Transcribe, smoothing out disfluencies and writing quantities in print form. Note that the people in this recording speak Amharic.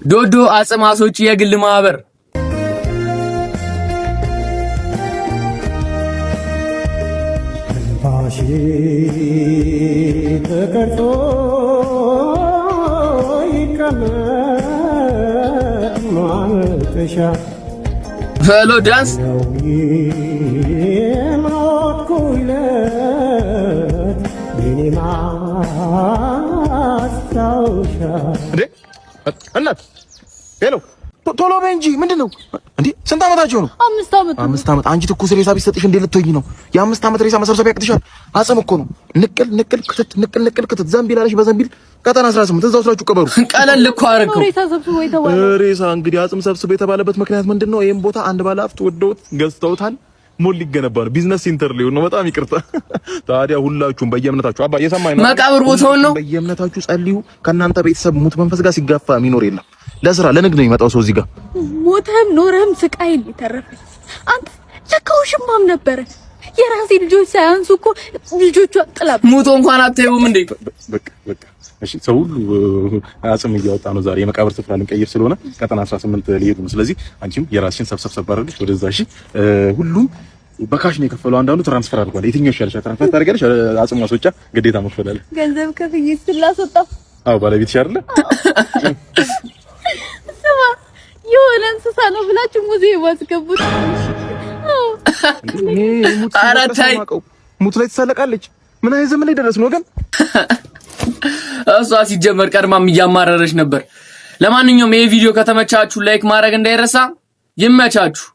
ዶዶ አጽም አስወጪ የግል ማህበር። ተቀርጾ ይቀመጥ ማልቀሻ። በሎ ዳንስ። ነው የሞትኩለት የኔ ማስታወሻ። እንዴ እናት፣ hello፣ ቶሎ በይ እንጂ። ምንድን ነው እንዴ? ስንት ዓመታቸው ነው? 5 ዓመት። 5 ዓመት። አንቺ ትኩስ ሬሳ ቢሰጥሽ እንዴት ልትሆኚ ነው? የ5 ዓመት ሬሳ መሰብሰብ ያቅትሻል? አጽም እኮ ነው። ንቅል ንቅል ክትት፣ ንቅል ንቅል ክትት። ዘንቢል አለሽ፣ በዘንቢል ቀጠና 18 እዛው ስራችሁ ቅበሩ። ቀለል እኮ አደረገው። ሬሳ ሰብስቦ የተባለው ሬሳ እንግዲህ አጽም ሰብስቦ የተባለበት ምክንያት ምንድን ነው? ይሄን ቦታ አንድ ባለሀብት ወደውት ገዝተውታል። ሞል ሊገነባ ነው። Business center ሊሆን ነው። በጣም ይቅርታ። ታዲያ ሁላችሁም በየእምነታችሁ፣ አባ እየሰማኝ ነው? መቃብር ቦታውን ነው። በየእምነታችሁ ጸልዩ። ከእናንተ ቤተሰብ ሙት መንፈስ ጋር ሲጋፋ የሚኖር የለም። ለስራ ለንግድ ነው የሚመጣው ሰው እዚህ ጋር። ሞተህም ኖረህም ስቃይ ነው የተረፈኝ። አንተ ለካ ውሽማም ነበረ። የራሴ ልጆች ሳያንሱ እኮ ልጆቿ ጥላ ሙቶ እንኳን አታዩም እንዴ? በቃ በቃ እሺ፣ ሰው ሁሉ አጽም እያወጣ ነው ዛሬ። የመቃብር ስፍራ ልንቀይር ስለሆነ ቀጠና 18 ሊሄዱ ነው። ስለዚህ አንቺም የራስሽን ሰብሰብ ሰብ አድርገሽ ወደዛ። እሺ፣ ሁሉም በ cash ነው የከፈለው። አንዳንዱ transfer አድርጓል። የትኛው ይሻልሻል? Transfer ታደርጊያለሽ? አጽም ማስወጫ ግዴታ መክፈል አለ። ገንዘብ ከፍዬ ስላስወጣ አዎ፣ ባለቤትሽ አይደለ? ስማ፣ የሆነ እንስሳ ነው ብላችሁ ሙዚየም አስገቡት። ኧረ ተይ። ሙት ላይ ትሳለቃለች። ምን አይነት ዘመን ላይ ደረስን ወገን? እሷ ሲጀመር ቀድማም እያማረረች ነበር። ለማንኛውም ይሄ ቪዲዮ ከተመቻችሁ like ማድረግ እንዳይረሳ። ይመቻችሁ።